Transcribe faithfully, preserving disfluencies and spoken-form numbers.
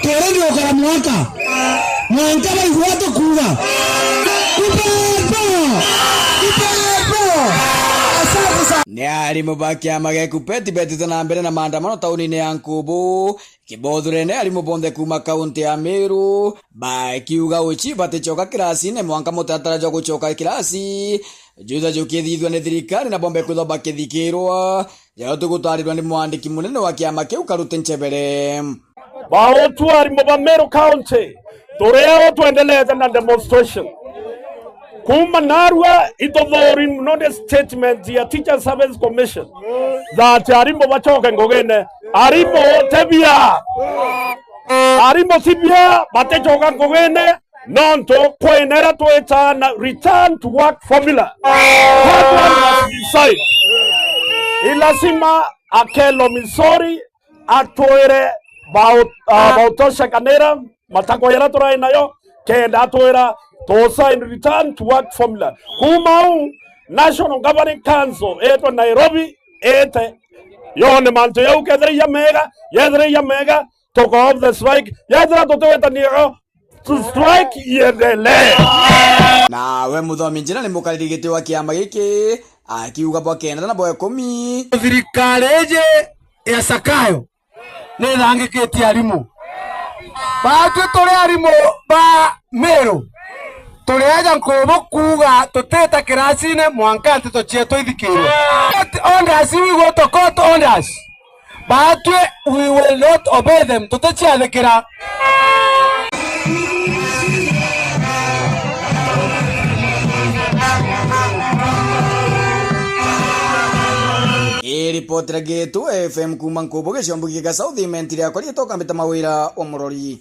Already ukara mwaka. Mwanka baigua tukuuga. Ipepo! Ipepo! Asante sana. Ni arimu ba kiama gia KUPPET betite na mbere na maandamano taunine ya Nkubu, Kibothurene, arimu bonthe kuuma kaunti ya Meru bakiuga uchi batichoka kirasine mwanka mutaratara jwa guchoka kirasi juja jukithithua ni thirikari na bombe kwithwa bakithikirwa. Jayo tugutarirwa ni mwandiki munene wa kiama kiu Karuti Nchebere. Bautwa arimu ba Meru County, turi ao twendelete na demonstration. Kuuma narua ithuthuri mono ni statement ya Teacher Service Commission that arimu bachoke ngugine. Arimu tibia. Arimu tibia batichoka ngugine. Nontu kwina iria twitaa na return to work formula. That one must be signed. Ni lazima Akello Misori atwire bao-, ah, bautosha kanira matako yaria turai nayo, kenda atwira to sign return to work formula. Kuuma au, National Governing Council itwe Nairobi ite yone mantu jau kethira iya mega, yethira iya mega, tuko off the strike, yethira tutiwetania yo, strike iendelee. Nawe muthomi njira ni mukariri giti wa kiama giki akiuga bwa kenda na bwa ikumi. Thirikari iji ya Zakayo ni ithangikitie arimu. Batwi turi arimu ba Meru, turi aja Nkubu kuuga tutita kirasine mwanka nteto cietu ithikirwe. Orders, we go to court orders. Batwi, we will not obey them. Tuticiathikira. Ii ripoti ya Getu F M kuuma Nkubu, giciombo gia South Imenti riakwa rietwa Kambita Mawira wa Murori.